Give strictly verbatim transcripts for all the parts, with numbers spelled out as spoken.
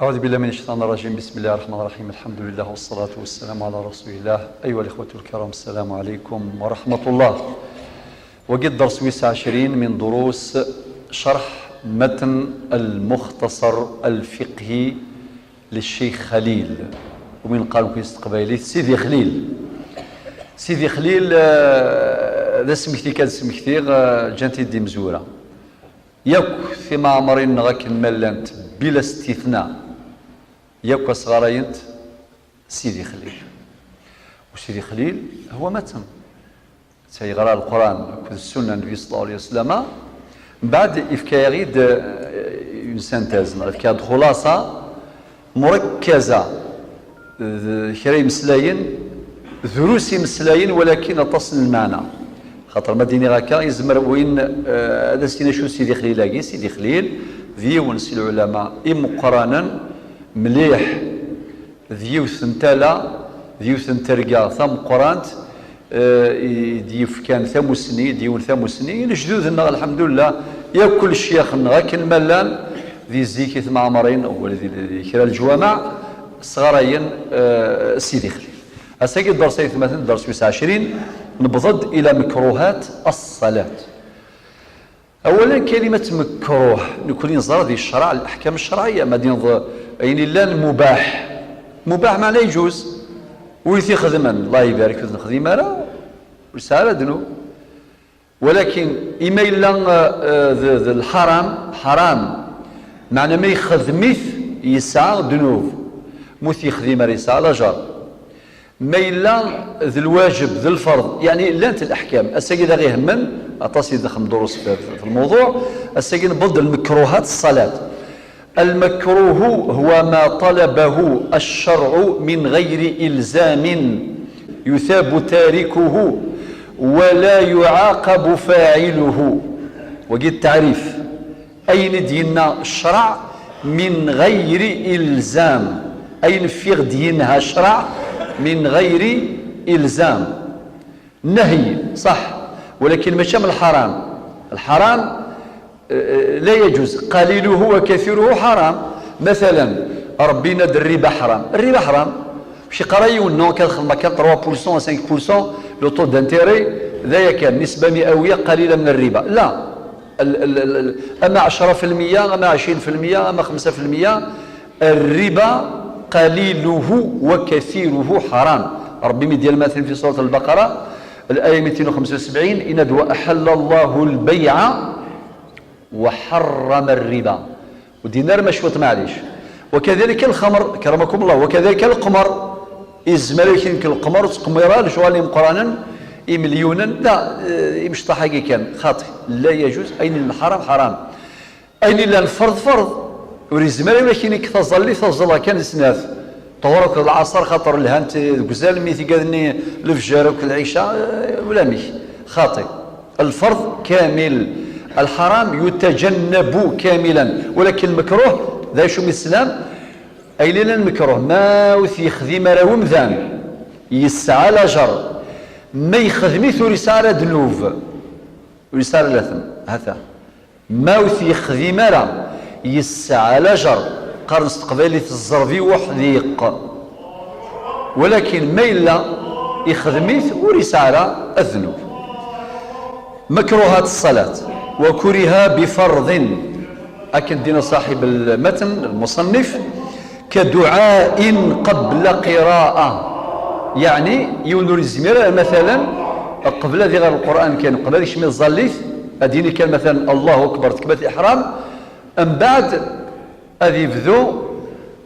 أعوذ بالله من الشيطان الرجيم. بسم الله الرحمن الرحيم. الحمد لله والصلاة والسلام على رسول الله. أيها الإخوة الكرام، السلام عليكم ورحمة الله. وقد درس ويس عشرين من دروس شرح متن المختصر الفقهي للشيخ خليل، ومن قال كويس تقبايليت سيدي خليل. سيدي خليل، آه، d asmekti kan smektiɣ, آه, ǧǧant-id imezwura. Yakk timaɛmarin-nneɣ akken ma llant, bila stithna, yakk asɣaray-int Sidi Xlil. U Sidi Xlil هو متن. Yeɣra Leqran akked Ssunna n Nnbi صلى الله عليه وسلم. Mbeɛd yefka-yaɣ-id, eh, une synthèse, neɣ yefka-d xulaṣa murakkaza, d kra imeslayen, drus imeslayen, walakin aṭas n lmeɛna. Xaṭer ma d-iniɣ akka, yezmer win, eh, ad as-yini acu Sidi Xlil-agi. Sidi Xlil d yiwen si lɛulama imeqqranen mliḥ, d yiwet n tala, d yiwet n terga tameqqrant, eh, i d-yefkan tamusni, d yiwen tamusni i lejdud-nneɣ, lḥemdullah, yakk lecyax-nneɣ akken ma llan, di zik i tmeɛmarin, wala di, di kra leǧwameɛ, sɣarayen, eh, Sidi Xlil. Ass-agi dders ay atmaten, dders wis ɛecrin, newweḍ-d ila mekruhat as-ṣalat. Awalen, kalimat mekruh, nekni neẓra di ccreɛ, leḥkam ccerɛiyya, ma d-ineḍ ayen illan mubaḥ. Mubaḥ meɛna yeǧuz. Ur t-ixedmen, Allah ibarek, ur t-nexdim ara, ur yesɛi ara ddnub. Walakin, ima yella, eh, eh, d, d lḥaram, ḥaram. Meɛna ma ixedm-it, yesɛa ddnub. Ma ur t-yexdim ara, yesɛa lajer. Ma yella d lwajeb, d lferḍ, yeɛni llant leḥkam. Ass-agi d aɣ-ihemmen, aṭas i d-nxeddem durus f, f, f lmewḍuɛ. Ass-agi newweḍ-d lmekruhat ṣṣalat. المكروه هو ما طلبه الشرع من غير إلزام يثاب تاركه ولا يعاقب فاعله. Wagi d taɛrif. Ayen i d-yenna ccreɛ min ɣayri ilzam. Ayen fiɣ d-yenha ccreɛ min ɣayri ilzam. Nahyi, ṣaḥ, walakin mačči am lḥaram. Lḥaram, eh, eh, la yaǧuz. Qaliluhu wa kathiruhu ḥaram. Mathalan, Ṛebbi yenna-d rriba ḥaram. Rriba ḥaram. Mačči yeqqar yiwen, non, kan xedmeɣ kan trois pour cent, cinq pour cent, le taux d'intérêt, d aya kan, nisba mi'awiyya qalila min rriba. La. ال-, ال-, ال-, ال-, ama ɛecra fi lmeyya, ama ɛecrin fi lmeyya, ama xemsa fi lmeyya, الربا قليله وكثيره حرام. Ṛebbi mi d-yenna, mathalan, fi surat Al-Baqara, الآية ميتين وخمسة وسبعين, yenna-d: وأحل الله البيع وحرم الربا. Ur d-yenni ara ma cwiṭ, maɛlic. وكذلك الخمر، كرمكم الله، وكذلك القمر. Yezmer ad ak-yefk leqmer, ur ttqemmir ara, lecɣal imeqqranen, imelyunen, la, eh, imecṭaḥ-agi kan, xaṭi. لا يجوز, ayen yellan ḥaram, ḥaram. Ayen yellan ferḍ, ferḍ. Ur yezmir ara ad ak-yini deg taẓallit, taẓallit kan d snat. Ṭṭuhur akked lɛaṣer, xaṭer lhant deg uzal, mi tigad-nni lefjer akked lɛica, eh, ulamek. Xaṭi. Lferḍ kamil. Lḥaram yutajannab kamilan. Walakin lmekruh, d acu mi teslam? Ayen yellan mekruh, ma ur t-yexdim ara wemdan, yesɛa lajer. Ma yexdem-it, ur yesɛi ara ddnub. Ur yesɛi ara latem. Hata. Ma ur t-yexdim ara, yesɛa lajer. Qqaren s teqbaylit zzerb i wuḥdiq. Walakin ma yella ixdem-it, ur yesɛi ara ddnub. مكروهات الصلاة. وكره بفرض. Akken d-yenna ṣaḥib lmatn, lmuṣannif, كدعاء قبل قراءة. Yeɛni, yiwen ur yezmir ara, matalan, qbel ad iɣer Lqur'an kan, qbel ad ikcem i tẓallit, ad yini kan, matalan, Allahu Akbar, tekbat iḥram, mbeɛd ad yebdu,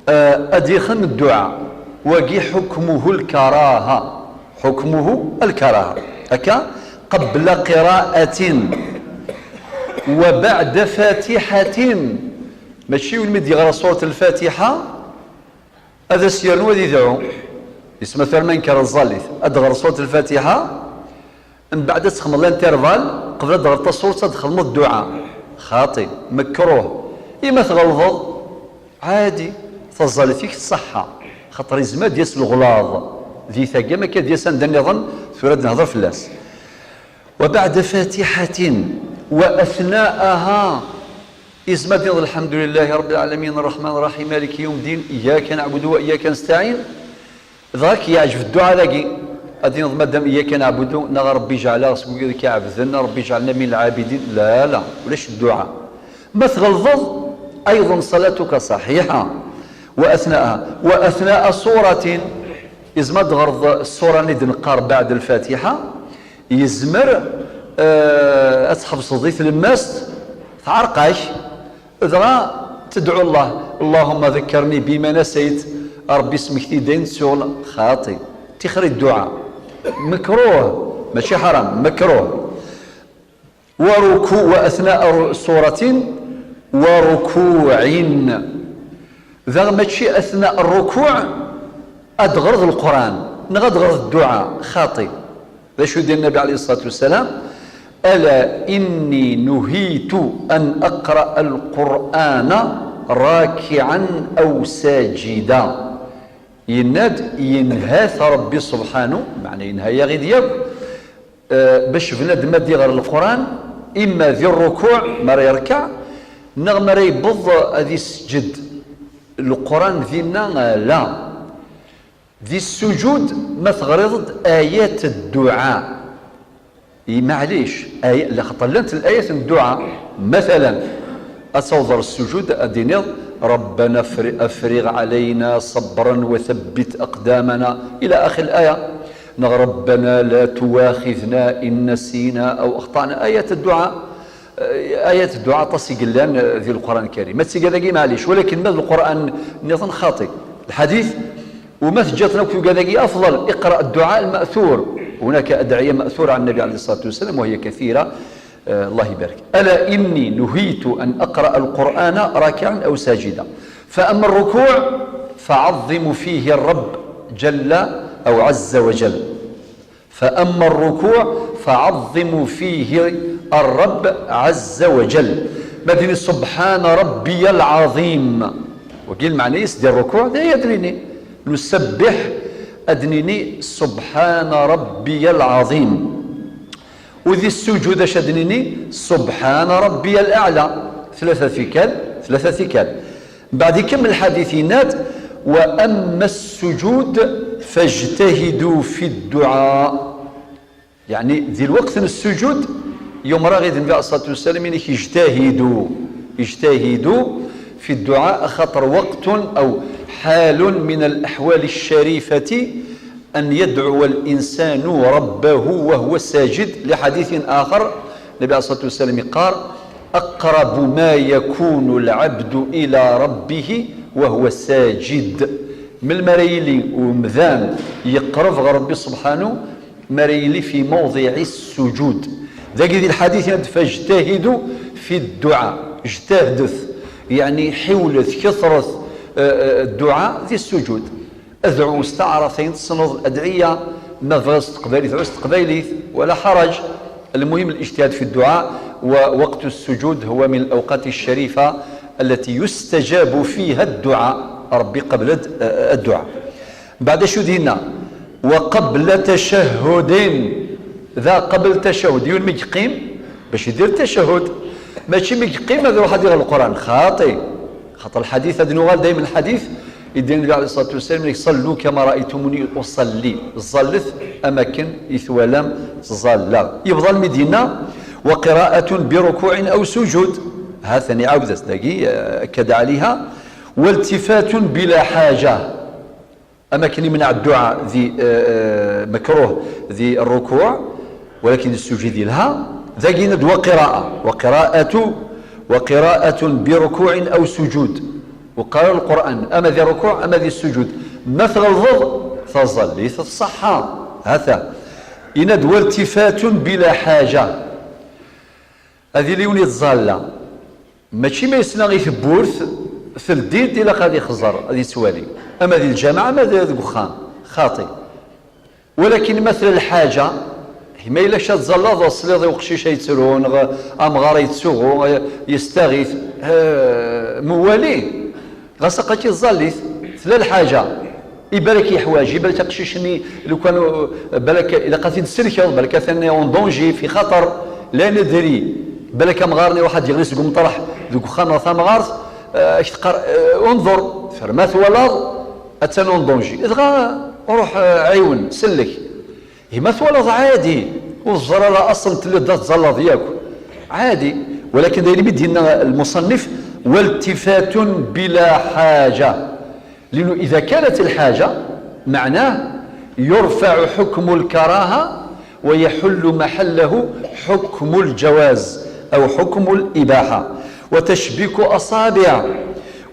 eh, ad yexdem dduɛa. Wagi حكمه الكراهة. حكمه الكراهة. Akka, قبل قراءة وبعد فاتحة. Mačči melmi d-yeɣra surat Lfatiḥa, ad as-yernu ad idɛu. Yesma terna yenker tẓallit. Ad d-ɣer surat Lfatiḥa, mbeɛd ad texdmeḍ l'intervalle, qbel ad d-ɣer tasuret, ad txedmeḍ dduɛa. Xaṭi, mekruh. Ima tɣelḍeḍ, ɛadi, taẓallit-ik tṣeḥḥa. Xaṭer yezmer ad d-yas leɣlaḍ di tagi, ma akka ad d-yas anda nniḍen, tura ad nehder fell-as. وبعد فاتحة وأثناءها. Izmer ad d-iniḍ: الحمد لله رب العالمين، الرحمن الرحيم، مالك يوم الدين، إياك نعبد وإياك نستعين. Dɣa k-yeɛǧeb dduɛa dagi, ad d-iniḍ madam إياك نعبد neɣ ربي اجعل-aɣ seg wid i k-iɛebden، ربي اجعلنا من العابدين. La, la, ulac dduɛa. Ma tɣelḍeḍ, أيضا صلاتك صحيحة. وأثناءها، وأثناء سورة، izmer ad d-teɣreḍ ṣṣura-nni d-neqqar بعد الفاتحة, izmer, eh, ad tḥebseḍ di tlemmast, teɛreq-ak, dɣa tedɛu Allah: اللهم ذكرني بما نسيت. A Ṛebbi, smekti-d ayen ttuɣ. Xaṭi. Tixri dduɛa. Mekruh. Mačči ḥaram. Mekruh. وركوع، وأثناء سورة وركوع. Daɣ mačči أثناء الركوع ad d-teɣreḍ Lqur'an neɣ ad d-teɣreḍ dduɛa. Xaṭi. D acu i d-yenna Nnbi عليه الصلاة والسلام: ألا إني نهيت أن أقرأ القرآن راكعا أو ساجدا. Yenna-d, yenha-t Ṛebbi subḥanu, meɛna yenha-yaɣ-id yakk, eh, bac bnadem ad iɣer Leqran, imma di ṛṛukuɛ, mi ara yerkeɛ, neɣ mi ara yewweḍ ad isǧed. Leqran dinna, eh, la. Di ssuǧud, ma teɣriḍ-d ayat dduɛa, i, maɛlic, ay-, lxeṭṭ llant layat n dduɛa. Matalan, ad tawḍeḍ ɣer ssuǧud, ad d-tiniḍ: ربنا افر-، أفرغ علينا صبرا وثبت أقدامنا إلى آخر الآية. Neɣ: ربنا لا تواخذنا إن نسينا أو أخطأنا. Ayat dduɛa, eh, ayat dduɛa aṭas i yellan, eh, di Leqran Lkarim. Ma d tigad-agi, maɛlic, walakin ma d Leqran nniḍen, xaṭi. Lḥadit, وما تجاتنا كوكا ذاكي أفضل، اقرأ الدعاء المأثور. هناك أدعية مأثورة عن النبي عليه الصلاة والسلام وهي كثيرة. آه، الله يبارك. ألا إني نهيت أن أقرأ القرآن راكعا أو ساجدا، فأما الركوع فعظموا فيه الرب جل أو عز وجل. فأما الركوع فعظموا فيه الرب عز وجل. Ma d-nini: سبحان ربي العظيم. Wagi lmeɛna-is di ṛṛukuɛ, d aya ad d-nini. Nusebbiḥ, ad d-nini: سبحان ربي العظيم. U di ssuǧud, acu ad d-nini? سبحان ربي الأعلى. Tlata tikkal, tlata tikkal. Mbeɛd ikemmel lḥadit, yenna-d: وأما السجود فاجتهدوا في الدعاء. Yeɛni, di lweqt n ssuǧud, yumer-aɣ-id Nnbi عليه الصلاة والسلام, yenna-k: اجتهدوا، اجتهدوا في الدعاء, axaṭer وقت أو حال من الأحوال الشريفة أن يدعو الإنسان ربه وهو ساجد، لحديث آخر النبي عليه الصلاة والسلام يقال: أقرب ما يكون العبد إلى ربه وهو ساجد. Melmi ara yili umdan yeqreb ɣer Ṛebbi subḥanu? Mi ara yili في موضع السجود. Dagi di lḥadit yenna-d: فاجتهدوا في الدعاء. Ijtahadet, yeɛni ḥiwlet, ketret, eh, eh, dduɛa di ssuǧud. Adɛu s taɛrabt ayen tessneḍ, الأدعية, ma tebɣiḍ s teqbaylit, ɛu s teqbaylit, ولا حرج. المهم الاجتهاد في الدعاء، ووقت السجود هو من الأوقات الشريفة التي يستجاب فيها الدعاء. Ṛebbi iqbel-d, eh, dduɛa. Mbeɛd acu d-yenna? وقبل تشهد. Da قبل تشهد, yiwen mi yeqqim bac idir tacahud, mačči mi yeqqim ad iruḥ ad iɣer Leqran. Xaṭi. Xaṭer lḥadit, ad nuɣal dayem lḥadit, i d-yenna Nnbi عليه الصلاة والسلام: صلوا كما رأيتموني أصلي. Ẓẓallet am akken i twalam ttẓallaɣ. Yebḍa almi d-yenna: وقراءة بركوع أو سجود. Ha-t-an iɛawed-as dagi, eh, أكد عليها: والتفات بلا حاجة. Am akken imneɛ dduɛa di, eh, eh, mekruh di ṛṛukuɛ, walakin di ssuǧud yelha, dagi yenna-d: وقراءة، وقراءة، وقراءة بركوع أو سجود. Uqrar Lqur'an, ama di ṛṛukuɛ, ama di ssuǧud. Ma tɣelḍeḍ, taẓallit tṣeḥḥa. Ha-t-a. Yenna-d: والتفات بلا حاجة. Ad yili yiwen yettẓalla. Mačči ma yesla i tewwurt teldi-d, ilaq ad ixẓer, ad yettwali. Ama di lǧameɛ, ama d-, deg uxxam. Xaṭi. Walakin ma tella lḥaǧa, ma yella kra tẓallaḍ, tesliḍ i uqcic a yettru, neɣ amɣar a yettsuɣu, a yestaɣit, eh, mewwali, ɣas aql-ak tẓallit, tella lḥaǧa. I balak yeḥwaǧ, i balak aqcic-nni, lukan, uh, balak ilaq ad t-id-tselkeḍ, balak atan en danger, fi xaṭer, la nedri. Balak amɣar-nni iruḥ ad d-yeɣli seg umeṭreḥ deg uxxam neɣ tamɣart, eh, ak-teqqar, eh, unḍur, fer ma twalaḍ, attan en danger. Dɣa ruḥ, eh, ɛiwen, sellek. Gma twalaḍ ɛadi, ur teẓẓar ara aṣel telliḍ da tẓallaḍ yakk. Ɛadi. Walakin d ayen i d-yenna lmuṣannif, والتفات بلا حاجة. لأنه إذا كانت الحاجة معناه يرفع حكم الكراهة ويحل محله حكم الجواز أو حكم الإباحة. وتشبيك أصابع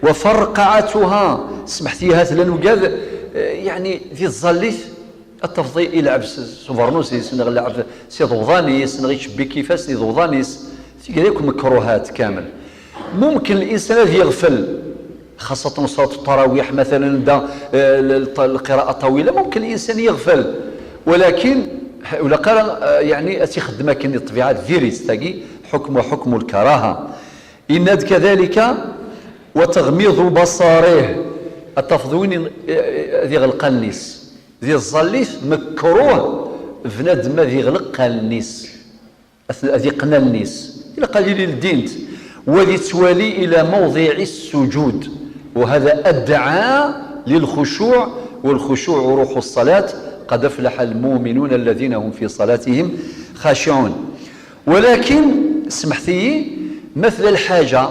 وفرقعتها. سمحتي هات لنقاد، يعني ذي الظليث التفضي يلعب س-، سوفرنوسيس، نغ لعب سي ضوضانيس، نغ يتشبي كيفاس سي ضوضانيس. تيقريك مكروهات كامل. ممكن الإنسان هذا يغفل، خاصة صلاة التراويح مثلًا، دا، آه، ال-، ال-، القراءة طويلة، ممكن الإنسان يغفل، ولكن ه-، ولا قرا، آه، يعني، أتخدم كان الطبيعة فيريس تاقي، حكم، حكم الكراهة. إن كذلك وتغميض بصره، التفضوين، آه، آه، ذي غلقان نيس. ذي الظليث مكروه، بنادم ذي غلق النيس. أث-، أذي قنال نيس. إلا قال لي للدينت، وذي توالي إلى موضع السجود. وهذا أدعى للخشوع، والخشوع روح الصلاة. قد أفلح المؤمنون الذين هم في صلاتهم خاشعون. ولكن، سمحتي، مثل الحاجة،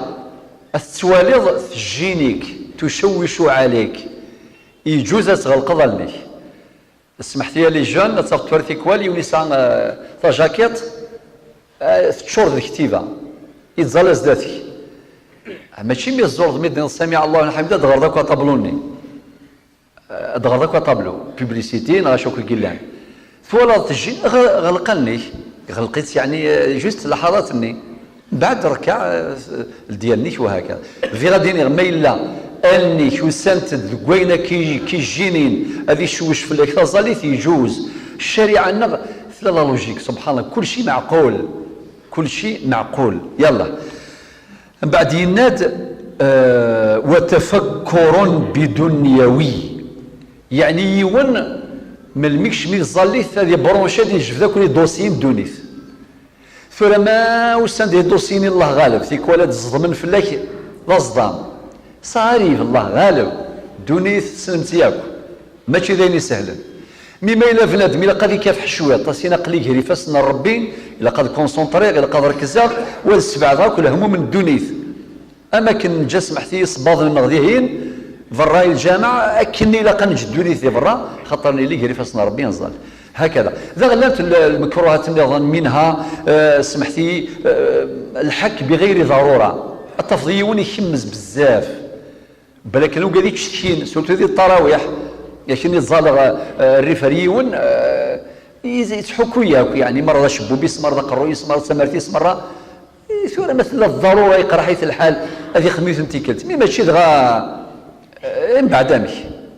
التواليض تجينيك، تشوش عليك. يجوز تغلقض لنيك. سمحتي يا لي جون، ad taɣeḍ tura tikwal, yiwen yesɛa, eh, tajakiṭ, eh, teččur d lktiba, yeẓẓal zdat-k. Ah, mačči mi tẓureḍ mi d-tenniḍ سمع الله لمن حمده, ad d-teɣreḍ akk aṭablu-nni. Eh, ad d-teɣreḍ akk aṭablu, publicité, neɣ acu akk i yellan. Twalaḍ tejjin, ɣ-, ɣleq allen-ik. Ɣleq-itt, yeɛni, eh, juste laḥaḍat-nni. Mbeɛd rkeɛ, eh, ldi allen-ik, wahaka. Bɣiɣ ad iniɣ, ma yella allen-ik usant-d deg wayen akka i k-ijjinin, ad icewwec fell-ak taẓallit, yejuz. Ccariɛa-nneɣ tella la logique, subḥan Allah, kulci meɛqul. Kulci meɛqul. Yalla. Mbeɛd yenna-d, eh, وتفكر بدنيوي. Yeɛni yiwen, melmi kecmi tẓallit, ad ibronci, ad yejbed akk les dossiers n ddunit. Tura ma usan-d les dossiers-nni, Allah ɣaleb, tikwal ad d-ẓeḍmen fell-ak d aẓḍam. Ça arrive, Allah ɣaleb, ddunit tessnem-tt yakk. Mačči d ayen isehlen. Mi ma yella bnadem, ilaq ad ikafeḥ cwiṭ, as-in aql-i gar ifassen n Ṛebbi, ilaq ad kunṣunṭriɣ, ilaq ad rekzeɣ, u ad sbeɛdeɣ akk lehmum n ddunit. Am akken neǧǧa, smeḥt-iyi, isebbaḍen-nneɣ dihin, berra i lǧameɛ, akken ilaq ad neǧǧ ddunit di berra, xaṭer nili gar ifassen n Ṛebbi, neẓẓal. Hakada. Daɣ llant l-, lmekruhat nniḍen, minha, eh, smeḥt-iyi, eh, lḥek bi ɣayri ḍarura. Ad tafeḍ yiwen ikemmez bezzaf. Balakken ugad ittcetkin, surtout di ṭṭarawiḥ, akken i ẓẓaleɣ, eh, rrif ar yiwen, eh, iz-, ittḥukku yakk, yeɛni, merra d acebbub-is, merra d aqerruy-is, merra d tamart-is, merra. Eh, tura ma tella ḍḍarura, iqerḥ-it lḥal, ad ixdem yiwet n tikkelt. Mi mačči dɣa, eh, mbeɛd amek?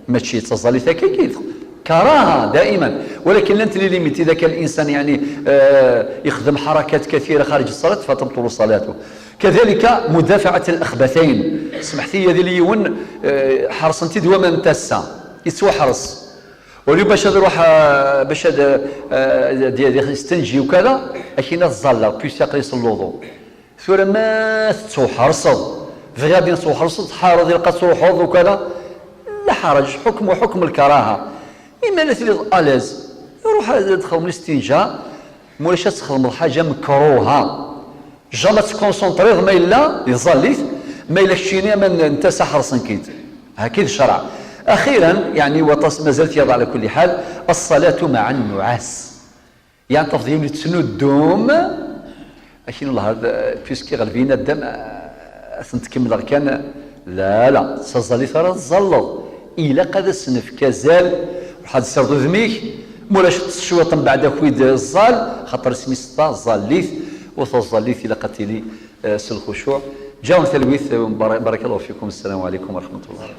Mačči d taẓallit akka i karaha, دائما. ولكن llant les limites, إذا كان الإنسان, يعني, eh, يخدم حركات كثيرة خارج الصلاة فتبطل صلاته. كذلك مدافعة الأخبثين. Smeḥt-iyi, ad yili yiwen, eh, ḥerṣen-t-id waman n tasa. Yettwaḥres. Au lieu bac ad iruḥ, eh, bac ad, eh, ad, ad yestenji ukala, akken ad ẓẓalleɣ, puisque aql-i s lluḍu. Tura ma tettwaḥerṣeḍ, bɣiɣ ad tettwaḥerṣeḍ, tḥareḍ, ilaq ad truḥeḍ ukala, لا حرج, حكم حكم الكراهة. Imi ara tiliḍ à l'aise, ruḥ ad txedmeḍ الاستنجاء, ma ulac ad txedmeḍ حاجة مكروهة. Jamais ad tkunṣunṭriḍ ma yella di tẓallit, ma yella keččini ama n, n tasa ḥerṣen-k-id. Haki d ccṛeɛ. أخيرا, yeɛni waṭas mazal-t yaḍ على كل حال, الصلاة مع النعاس. Yeɛni tafeḍ yiwen yettnuddum, akin Allah, puisque iɣleb-iyi naddam, ad tent-kemmleɣ kan. La, la, d taẓallit ara tẓalleḍ. Ilaq ad as-nefk azal, ruḥ ad tessireḍ udem-ik, ma ulac ṭṭes cwiṭ mbeɛd aki-d ẓẓal, xaṭer isem-is taẓallit, u taẓallit ilaq ad tili, eh, s lxucuɛ. Ǧǧawen talwit, eh, bar-, barakallahu fikum, السلام عليكم ورحمة الله.